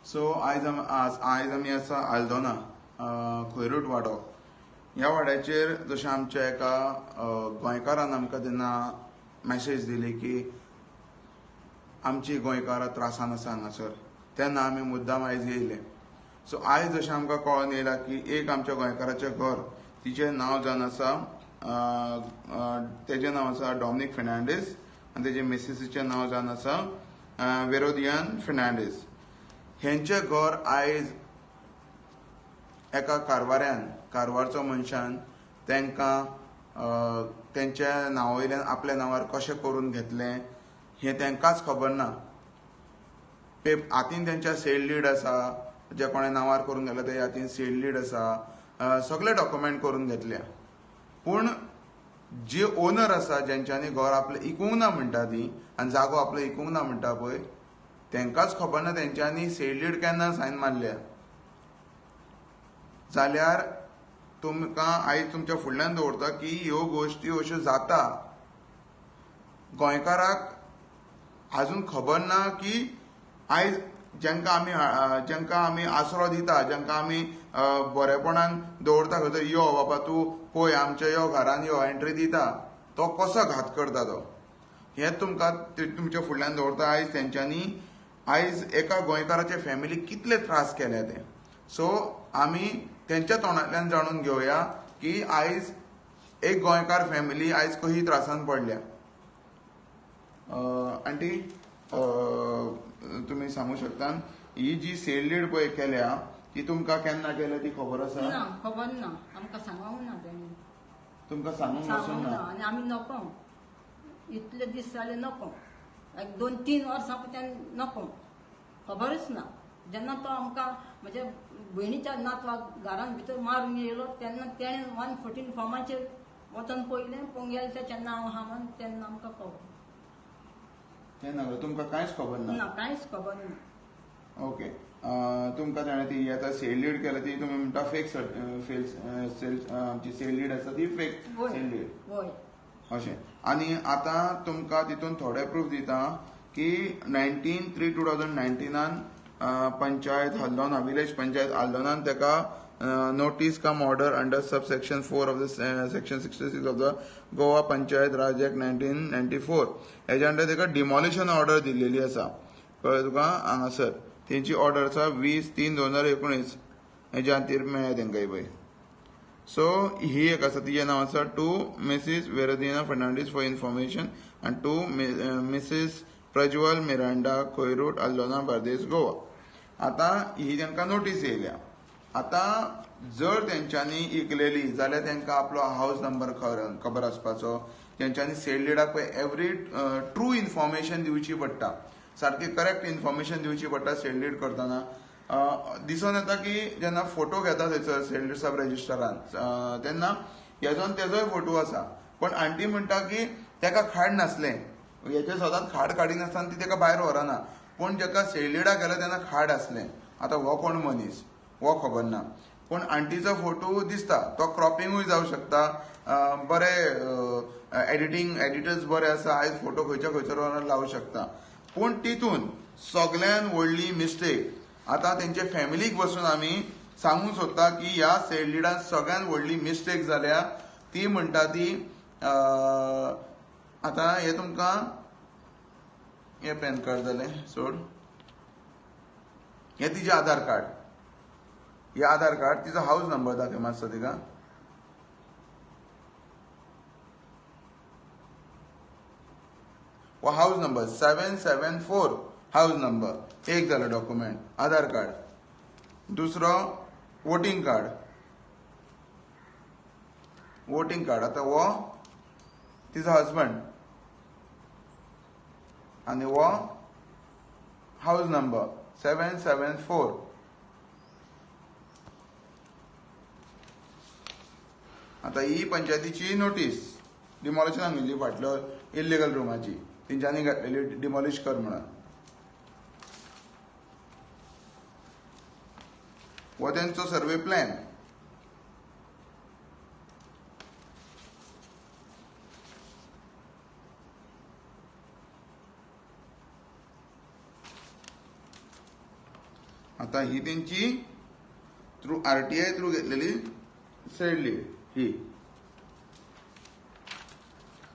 So आयज आमी आसा आल्दोना खैरूट वाडो. ह्या वाड्याचेर जशें आमच्या एका गोंयकारान आमकां तेन्ना मॅसेज दिली की आमची गोंयकारां त्रासान आसा हांगासर, तेन्ना आमी मुद्दाम आयज येयले. सो आयज जशें आमकां कळोन येयलां की एक आमच्या गोंयकाराचें घर, तिचें नांव जावन आसा, तेजें नांव आसा डॉमनीक फेर्नांडीस आनी तेजे मिसेसीचें नांव जावन आसा वेरोदियन फेर्नांडीस. हेंचें घर आयज एका कारवाऱ्यान, कारवारचो मनशान तांकां तेंच्या नांवा वयल्यान आपल्या नांवार कशें करून घेतलें हें तांकांच खबर ना. हातीन तेंच्या सेल डीड आसा, जे कोणें नांवार करून घेतला तेज्या हातीन सेल डीड आसा, सगळे डॉक्युमेंट करून घेतल्या. पूण जे ओनर आसा जेंच्यांनी घर आपलें इकूंक ना म्हणटा ती आनी जागो आपलो इकूंक ना म्हणटा पळय, तांकांच खबर ना तेंच्यांनी सेल डीड केन्ना सायन मारल्या. जाल्यार तुमकां आयज तुमच्या फुडल्यान दवरता की ह्यो गोश्टी अश्यो जाता. गोंयकाराक आजून खबर ना की आयज जेंकां आमी आसरो दिता, जेंकां आमी बरेपणान दवरता, खंय तर यो बाबा तूं पळय आमच्या यो घरान यो एंट्री दिता, तो कसो घात करता तो, हें तुमकां तुमच्या फुडल्यान दवरता. आयज तेंच्यांनी आयज एका गोंयकाराच्या फॅमिलीक कितले त्रास केले ते. सो आमी तेंच्या तोंडांतल्यान जाणून घेवया की आयज एक गोंयकार फॅमिली आयज कशी त्रासान पडल्या. आंटी, तुमी सांगू शकता ही जी सेल डीड पळय केल्या ती तुमकां केन्ना केल्या ती खबर आसा? ना, खबर ना, आमकां सांगूंक ना तेणी. तुमकां सांगूंक वचूंक ना? आनी आमी नको, इतले दीस जाले नको, एक 2-3 वर्सां पळय नको, खबरच ना. जेन्ना तो आमकां म्हज्या भयणीच्या नातवाक घरान भितर मारून येयलो तेन्ना तेणें 114 फॉर्माचेर वचोन पळयलें, पळोवंक गेलें तेचें नांव आहा म्हण तेन्ना आमकां कळ्ळें. तेन्ना तुमकां कांयच खबर ना? ना, कांयच खबर ना. ओके, तुमकां ताणें ती आतां सेल डीड केल्या ती तुमी म्हणटा फेक सेल, आमची सेल डीड आसा ती फेक सेल डीड. हय, अशें. आनी आतां तुमकां तितून थोडे प्रूफ दिता की 19/3/2019 पंचायत हल्दोना, विलेज पंचायत हल्दोनान ताका notice cum order under sub section 4 of the section 66 of the Goa Panchayat Raj act 1994 हेज्या अंडर ताका डिमॉलिशन ऑर्डर दिल्लेली आसा. कळ्ळें तुका? हांगासर तेंची ऑर्डर आसा 20/3/2019 हेज्या खातीर मेळ्ळ्या तेंकां पळय. सो ही एक आसा, तिजें नांव आसा to Mrs Verodina Fernandes for information आनी to Mrs Prajwal Miranda, Khairut, Aldona, Bardez, Goa. आतां ही तांकां नोटीस येयल्या. आतां जर तेंच्यांनी इकलेली जाल्यार तांकां आपलो हावज नंबर खबर आसपाचो, तेंच्यांनी सेल डीडाक पळय एवरी ट्रू इन्फॉर्मेशन दिवची पडटा, सारकी करेक्ट इन्फॉर्मेशन दिवची पडटा सेल डीड करतना. दिसून येता की जेन्ना फोटो घेता थंयसर सेल डीड सब रजिस्टरान तेन्ना हेजो आनी तेजोय फोटो आसा, पण आंटी म्हणटा की ताका खाड नासलें, हेजे सदांच खाड काडिनासतना ती ताका भायर व्हरना, पूण जेका सेल डीडाक गेलो तेन्ना खाड आसलें. आतां हो कोण मनीस हो खबर ना, पूण आंटीचो फोटो दिसता, तो क्रॉपिंगूय जावं शकता, बरे एडिटींग एडिटर्स बरे आसा, आयज फोटो खंयच्या खंयसर लावूं शकता. पूण तितून सगळ्यान व्हडली मिस्टेक आतां तेंचे फॅमिलीक बसून आमी सांगूंक सोदता की ह्या सेल डीडान सगळ्यान व्हडली मिस्टेक जाल्या ती म्हणटा ती आतां हें तुमकां हें पॅन कार्ड जालें सोड, हें तिजें आधार कार्ड, हे आधार कार्ड तिचो हावज नंबर दाखय मातसो तिका. हो हावज नंबर 774 हावज नंबर एक जालो डॉक्युमेंट आधार कार्ड, दुसरो वोटींग कार्ड, वोटींग कार्ड आतां हो तिचो हजबंड आनी हो हावज नंबर 774. आतां ही पंचायतीची नोटीस डिमॉलिशनाक गेल्ली फाटलो इल्लिगल रुमाची, तेंच्यांनी घातलेली डिमॉलिश कर म्हणून. हो तेंचो सर्वे प्लॅन. आता ही तेंची थ्रू RTI through घेतलेली सेल डीड ही.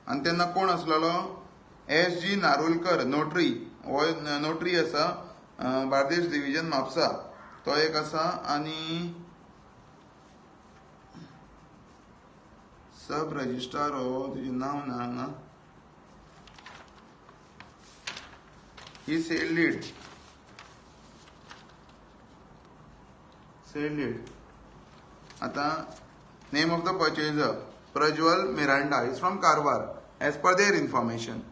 आनी तेन्ना कोण आसलेलो, SG Narulkar notary, हो नोटरी आसा बार्देश डिविजन म्हापसा, तो एक आसा. आनी सब रजिस्ट्रार हो, तुजें नांव ना हांगा. ही सेल डीड, सेल डीड. आता name of the purchaser Prajwal Miranda is from Karwar as per their information.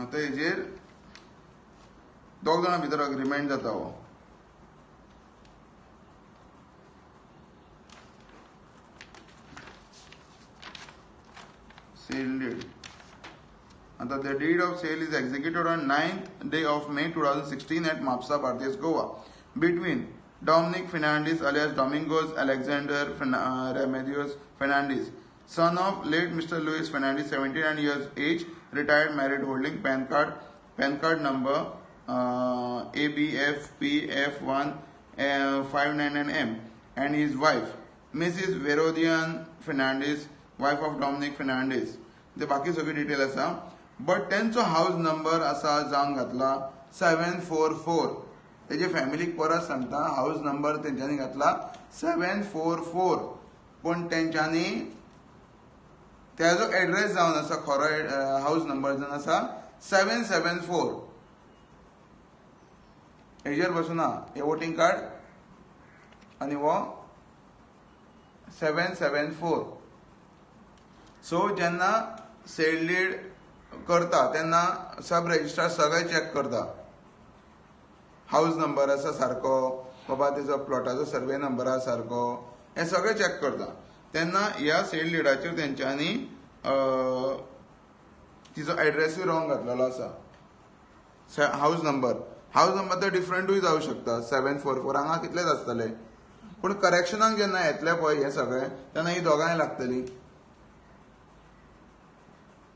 आता हेजेर दोग जाणां भितर अग्रीमेंट जाता हो. Sale deed. आता the deed of sale is executed on 9th day of May 2016 at Mapusa, Bardez, Goa between Dominic Fernandes alias Domingos Alexander Remedios Fernandes, son of late Mr. Louis Fernandes, 79 years age, retired, married, holding PAN card number ABFPF1599M, and his wife Mrs. Verodian Fernandes, wife of Dominic Fernandes. ते बाकी सगळी detail आसा. But तेंचो house number आसा जावन घातला 744. तेजे फॅमिलीक परत सांगता, हावज नंबर तेंच्यांनी घातला 744, पूण तेंच्यांनी तेजो एड्रेस जावन आसा खरो हावज नंबर जावन आसा 774. हेजेर बसून ना हे वोटींग कार्ड आनी हो 774. सो जेन्ना सेल डीड करता तेन्ना सब रजिस्ट्रार सगळे चॅक करता, हावज नंबर आसा सारको, बाबा तेजो प्लॉटाचो सर्वे नंबर आसा सारको, हे सगळे चॅक करता. तेन्ना ह्या सेल डिडाचेर तेंच्यांनी तिचो एड्रेसूय रॉंग घातलेलो आसा. हावज नंबर, हावज नंबर तर डिफरंटूय जावं शकता, 744 हांगा कितलेच आसतले, पूण करेक्शनाक जेन्ना येतले पळय हें सगळें तेन्ना ही दोगांय लागतली.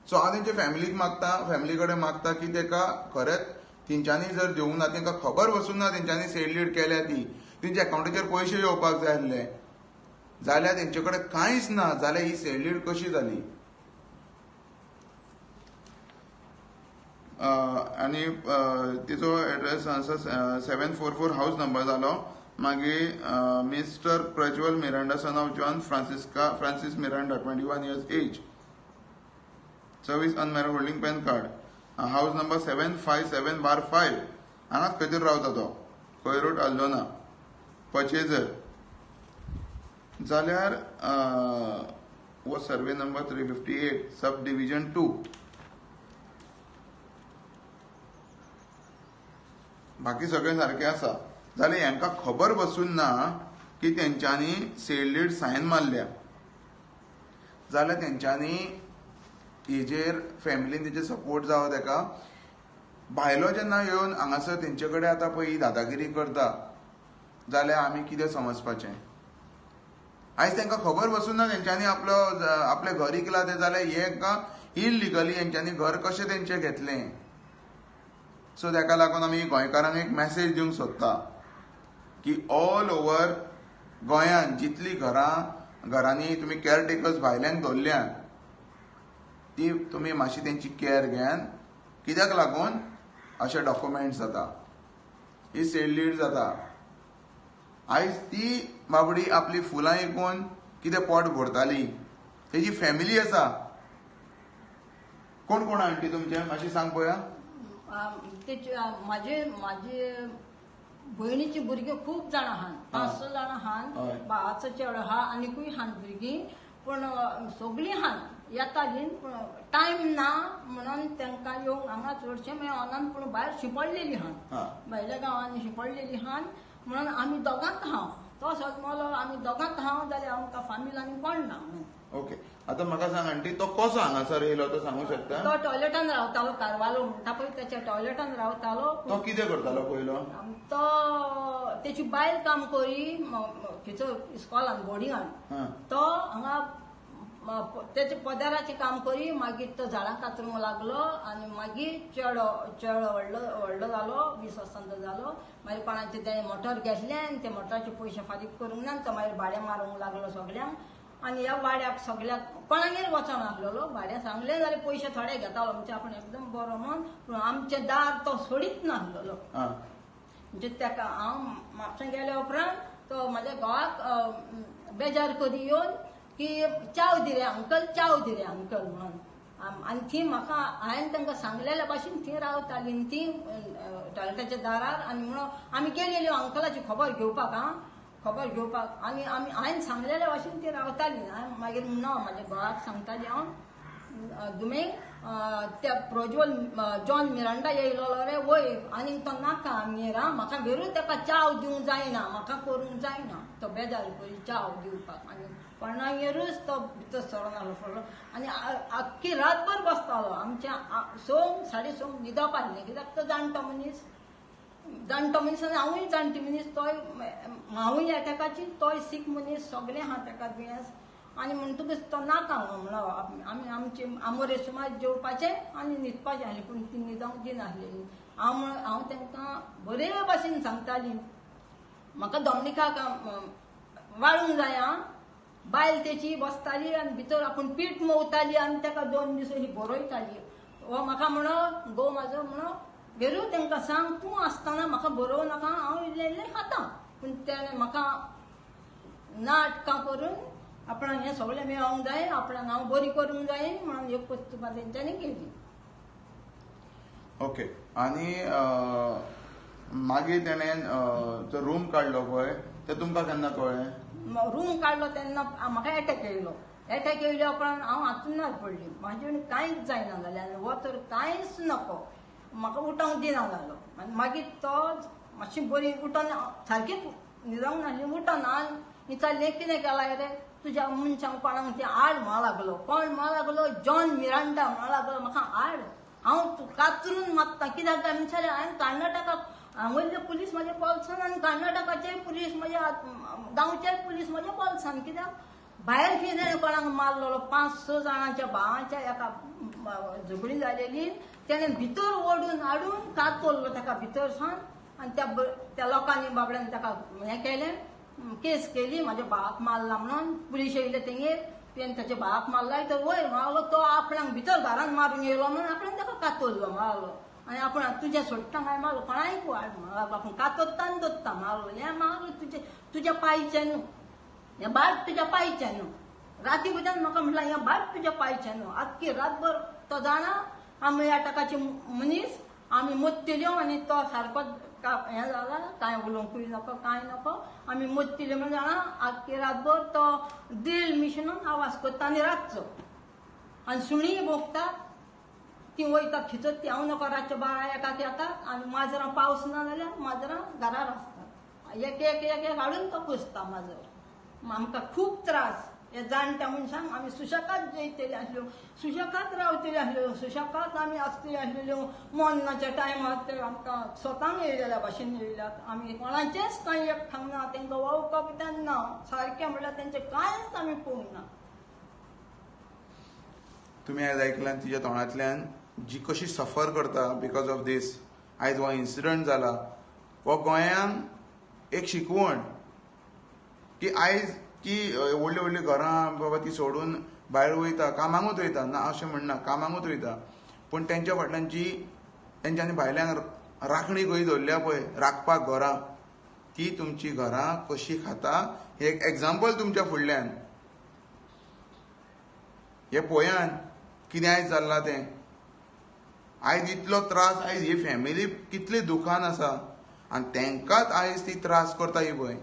सो हांव तेंच्या फॅमिलीक मागता, फॅमिली कडेन मागता की तेका खरेंच तेंच्यांनी जर दिवंक ना, तेंकां खबर बसून ना तेंच्यांनी सेल डीड केल्या ती, तेंच्या अकावंटाचेर पयशे येवपाक जाय आसले, जाल्यार तेंचे कडेन कांयच ना जाल्यार ही सेल डीड कशी जाली. आनी तिचो एड्रेस आसा 744 हावज नंबर जालो. मागीर mister Prajwal Miranda son of John Francis Miranda, 21 years age, service unmarried, holding PAN card, house number 757/5, हांगाच खंय तरी रावता तो, खंय रोड आल्दोना, पर्चेजर. जाल्यार हो सर्वे नंबर 358 सब डिविजन 2. बाकी सगळें सारकें आसा. जाल्यार हेंकां खबर बसून ना की तेंच्यांनी सेल डीड सायन मारल्या, जाल्यार तेंच्यांनी हेजेर फॅमिलीन तेजे सपोर्ट जावो तेका. भायलो जेन्ना येवन हांगासर तेंचे कडेन आतां पळय ही दादागिरी करता जाल्यार आमी कितें समजपाचें. आयज तेंकां खबर बसून ना तेंच्यांनी आपलो आपलें घर इकलां तें, जाल्यार हेंकां इलिगली हेंच्यांनी घर कशें तेंचें घेतलें. सो तेका लागून आमी गोंयकारांक एक मॅसेज दिवंक सोदता की ऑल ओवर गोंयांत जितलीं घरां घरांनी तुमी केअरटेकर्स भायल्यांक दवरल्यात ती तुमी मातशी तेंची केअर घेयात. कित्याक लागून अशे डॉक्युमेंट्स जाता, ही सेल डीड जाता. आयज ती बाबडी आपली फुलां विकून कितें पोट भरताली, तेजी फॅमिली आसा. कोण कोण आंटी तुमचें मातशी सांग पळोवया. म्हाजे म्हाजे भयणीची भुरगीं खूब जाणां आहात, 5-6 जाणां आहात, भावाचो चेडो आहा आनीकूय आहात भुरगीं, पूण सगळीं आहात येतालीं, पूण टायम ना म्हणून तांकां येवंक हांगा चडशें मेळना, पूण भायर शिंपडलेली आहात, भायल्या गांवांनी शिंपडलेली आहात म्हणून आमी दोगांत आहा. तो सजमलो आमी दोगांत आहा जाल्यार आमकां फामील आनी कोण ना म्हणून. ओके, आतां म्हाका सांग आंटी, तो कसो हांगासर येयलो तो सांगू शकता? तो टॉयलेटान रावतालो, कारवालो म्हणटा पळय त्याच्या टॉयलेटान रावतालो. तो कितें करतालो पयलो? तो तेची बायल काम करी खंयचो इस्कॉलान बोर्डिंगान, तो हांगा तेचे पदाराचें काम करी. मागीर तो झाडां कातरूंक लागलो आनी मागीर चेडो चेडो व्हडलो व्हडलो जालो, 20 वर्सांचो जालो. मागीर कोणाचें तेणें मोटर घेतलें आनी ते मोटराचे पयशे फारीक करूंक ना आनी तो मागीर भाडें मारूंक लागलो सगल्यांक. आनी ह्या वाड्याक सगल्याक कोणागेर वचोंक नासलेलो, भाडें सांगलें जाल्यार पयशे थोडे घेतालो म्हणजे आपूण एकदम बरो म्हूण. पूण आमचें दार तो सोडीत नासलेलो. म्हणजे ताका हांव म्हापशा गेल्या उपरांत तो म्हाज्या घोवाक बेजार करी येवन की चाव दी रे अंकल, चाव दी रे अंकल म्हणून. आनी ती म्हाका हांवें तांकां सांगलेल्या भाशेन ती रावताली आनी ती टॉयलेटाच्या दारार. आनी म्हणून आमी गेलेल्यो अंकलाची खबर घेवपाक, आं खबर घेवपाक. आनी आमी हांवें सांगलेल्या भाशेन ती रावताली. हांवें मागीर म्हणून म्हाज्या घोवाक सांगताली हांव, दुमेक त्या प्रज्वल जॉन मिरांडा येयलोलो रे वय, आनी तो नाका आमगेर, आं म्हाका वेरूय ताका चाव दिवंक जायना, म्हाका करूंक जायना. तो बेजार करी चाव दिवपाक. आनी कोणागेरूच तो भितर सरोन आसलो फुडलो. आनी आख्खी रातभर बसतालो आमच्या 6 साडे 6 न्हिदप आसलें, कित्याक तो जाणटो मनीस, जाणटो मनीस आनी हांवूय जाणटी मनीस, तोय हांवूय एटॅकाची, तोय सीक मनीस, सगळें आहा ताका दुयेंस. आनी म्हणटकच तो नाका म्हणलो आमी आमचे आमोरे सुमार जेवपाचें आनी न्हिदपाचें आसलें, पूण ती न्हिदोंक दिनासलेली. हांव हांव तांकां बरे भाशेन सांगताली, म्हाका दोमनिकाक वाळूंक जाय. आं बायल तेची बसताली आनी भितर आपूण पीठ मोवताली आनी ताका 2 दीस अशी बरयताली. हो म्हाका म्हणो घोव म्हाजो म्हणो वेरू तांकां सांग तूं आसतना म्हाका बरोवं नाका, हांव इल्लें इल्लें खाता. पूण तेणें म्हाका नाटकां करून आपणाक हें सगळें मेळोंक जाय, आपणाक हांव बरी करूंक जाय म्हणून एक कर्तुबां तेंच्यांनी केली. ओके. आनी मागीर तेणें जो रूम काडलो पळय तें तुमकां केन्ना कळ्ळें? रूम काडलो तेन्ना म्हाका एटॅक येयलो. एटॅक येयल्या उपरांत हांव हातुणार पडली, म्हाजे कांयच जायना जालें आनी हो तर कांयच नको, म्हाका उठोंक दिना जालो. आनी मागीर तो मातशी बरी उठोन सारकीच न्हिदोंक नासली, उठोन आनी विचारलें कितें केलां रे तुज्या मनशांक कोणाक ते आड म्हणा लागलो. कोण म्हणा लागलो? जॉन मिरांडा म्हणा लागलो म्हाका आड, हांव कातरून मारता. कित्याक काय म्हणशाले हांवें कर्नाटकाक हांगसरले पुलीस म्हाजे बोल्सान आनी कर्नाटकाचे पुलीस म्हज्या गांवचे पुलीस म्हज्या बोल्सान. कित्याक भायर खंय कोणाक मारलेलो 5-6 जाणांच्या भावांच्या एका झगडी जालेली, तेणें भितर ओडून हाडून कातरलो ताका भितर सावन. आनी त्या लोकांनी बाबड्यान ताका हें केलें, केस केली म्हाज्या भावाक मारला म्हणून. पुलीस येयले तेंगेर, तेणें ताच्या भावाक मारला तर वयर म्हणलो तो आपणाक भितर घरान मारून येयलो म्हणून आपणान ताका कातरलो मारलो. आनी आपूण तुजें सोडटा काय मारलो कोणायक वाड म्हणलो, आपूण कातरता आनी दत्ता मारलो. हें मारलो तुजें तुज्या पांयचें न्हू, हें बाट तुज्या पांयचें न्हू. राती भितर म्हाका म्हटलां हें बाट तुज्या पांयचें न्हू. आख्खी रातभर तो जाणा आमी ह्या टाकाची मनीस, आमी मोत्तेल्यो आनी तो सारको हें जाला, कांय उलोवंकूय नको कांय नको, आमी मोत्तेल्यो म्हण जाणा. आख्खी रातभर तो ड्रील मिशिनान आवाज करता आनी रातचो आनी सुणीय भोंकता, ती वयतात खिचत ती हांव नको. रातच्या 12 एकाक येतात आनी माजरां पावस ना जाल्यार माजरां घरार आसतात, एक एक एक एक हाडून तो पोसता माजर. आमकां खूब त्रास ह्या जाणट्या मनशांक. आमी सुशेगाद जेयतले आसल्यो, सुशेगाद रावतले आसल्यो, सुशेगाद आमी आसतले आसलेल्यो. मोन्नाच्या टायमार ते आमकां स्वताक येयलेल्या भाशेन येयल्यात. आमी कोणाचेंच कांय एक खांगना, तांकां वळखप तेन्ना सारकें म्हणल्यार तेंचें कांयच आमी पळोवंक ना. तुमी आयज आयकल्यान तिच्या तोंडांतल्यान जी कशी सफर करता because of these. आयज हो इन्सिडंट जाला हो गोंयांक एक शिकवण की आयज की व्हडली व्हडली घरां बाबा ती सोडून भायर वयता, कामांकूच वयता, ना अशें म्हणना, कामांकूच वयता, पूण तेंच्या फाटल्यान जी तेंच्यांनी भायल्यान राखणी खंय दवरल्या पळय राखपाक घरां, ती तुमची घरां कशी खाता हे एक एग्जाम्पल तुमच्या फुडल्यान. हे पळयान कितें आयज चल्लां तें. आयज इतलो त्रास, आयज ही फॅमिली कितली दुखान आसा आनी तेंकांच आयज ती त्रास करता ही पळय.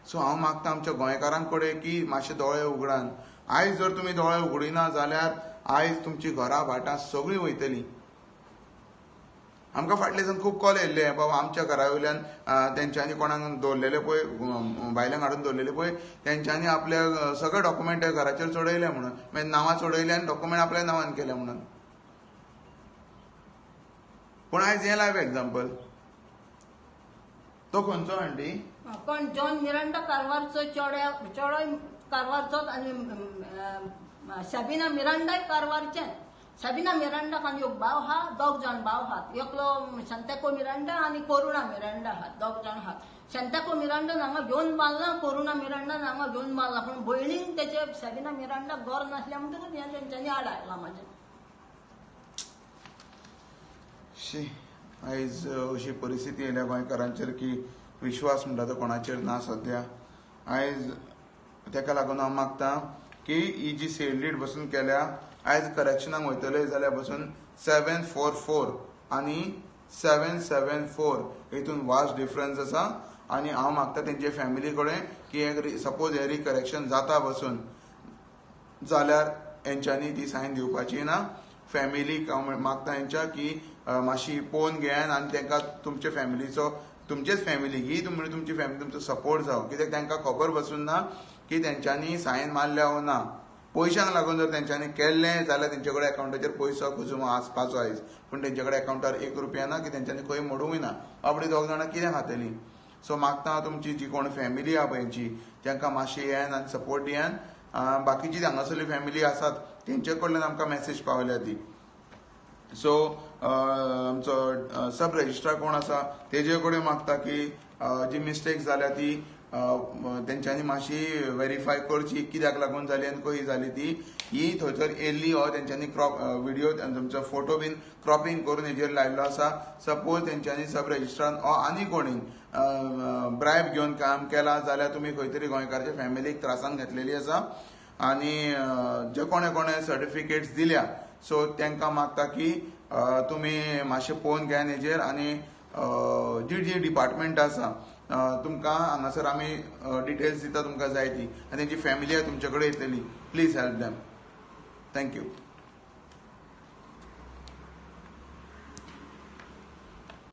सो हांव मागता आमच्या गोंयकारां कडेन की मातशे दोळे उगडान. आयज जर तुमी दोळे उगडिना जाल्यार आयज तुमची घरां भाटां सगळीं वयतलीं. आमकां फाटले दिसान खूब कॉल येयल्ले, बाबा आमच्या घरा वयल्यान तेंच्यांनी कोणाक दवरलेले पळय, भायल्यांक हाडून दवरलेले पळय, तेंच्यांनी आपले सगळे डॉक्युमेंट घराचेर चडयले म्हणून, मागीर नांवां चडयले आनी डॉक्युमेंट आपल्या नांवान केले म्हणून. पूण आयज हें लायव एग्जाम्पल. तो खंयचो आंटी? कोण जॉन मिरांडा कारवारचो चेडो, चेडोय कारवारचोच आनी सॅबिना मिरांडाय कारवारचें. सॅबिना मिरांडाक आनी एक भाव आहा, दोग जाण भाव आहात, एकलो शांताको मिरांडा आनी कोरुणा मिरांडा आहात, दोग जाण आहात. शांताको मिरांडान हांगा घेवन बांदला, कोरुणा मिरांडान हांगा घेवन बांदला, पूण भयणीक तेचे सॅबिना मिरांडाक घर नासलें म्हणटकूच हें तेंच्यांनी आड आयलां म्हाजें. शी, आयज अशी परिस्थिती येयल्या गोंयकारांचेर की विश्वास म्हणटा तो कोणाचेर ना सद्या. आयज तेका लागून हांव मागता की ही जी सेल डीड बसून केल्या, आयज करेक्शनाक वयतले जाल्यार बसून 744 आनी 774 हितून वास्ट डिफरन्स आसा. आनी हांव मागता तेंचे फॅमिली कडेन की सपोज हे रिकरेक्शन जाता बसून जाल्यार हेंच्यांनी ती सायन दिवपाची ना. फॅमिलीक हांव मागता हेंच्या की मातशी पळोवन घेयात आनी तांकां तुमचे फॅमिलीचो, तुमचेच फॅमिलीक ही तुमची फॅमिली तुमचो सपोर्ट जावं, कित्याक तांकां खबर बसून ना की तेंच्यांनी सायन मारल्या वो ना. पयशांक लागून जर तेंच्यांनी केल्लें जाल्यार तेंचे कडेन अकावंटाचेर पयसो कुजूम आसपाचो आयज, पूण तेंचे कडेन अकावंटार 1 रुपया ना की तेंच्यांनी खंय मोडूंकय ना. बाबडी दोग जाणां कितें खातलीं. सो मागता तुमची जी कोण फॅमिली आहा पळय तांकां मातशी येयात आनी सपोर्ट दियात. बाकीची हांगासरली फॅमिली आसात तेंचे कडल्यान आमकां मॅसेज पावल्या ती. सो आमचो सब रजिस्ट्रार कोण आसा तेजे कडेन मागता की जी मिस्टेक जाल्या ती तेंच्यांनी मातशी वेरीफाय करची, कित्याक लागून जाली आनी खंय जाली ती. ही थंयसर येयल्ली हो तेंच्यांनी क्रॉप विडियो तुमचो फोटो बीन क्रॉपिंग करून हेजेर लायल्लो आसा. सपोज तेंच्यांनी सब रजिस्ट्रान हो आनी कोणीन ब्रायब घेवन काम केलां जाल्यार तुमी खंय तरी गोंयकाराच्या फॅमिलीक त्रासान घातलेली आसा. आनी जे कोणे कोणे सर्टिफिकेट्स दिल्या सो तांकां मागता की तुमी मातशें पळोवन घेयात हेजेर. आनी जी जी डिपार्टमेंट आसा तुमकां हांगासर आमी डिटेल्स दिता तुमकां जाय ती, आनी तेंची फॅमिली तुमचे कडेन येतली. Please help them. Thank you.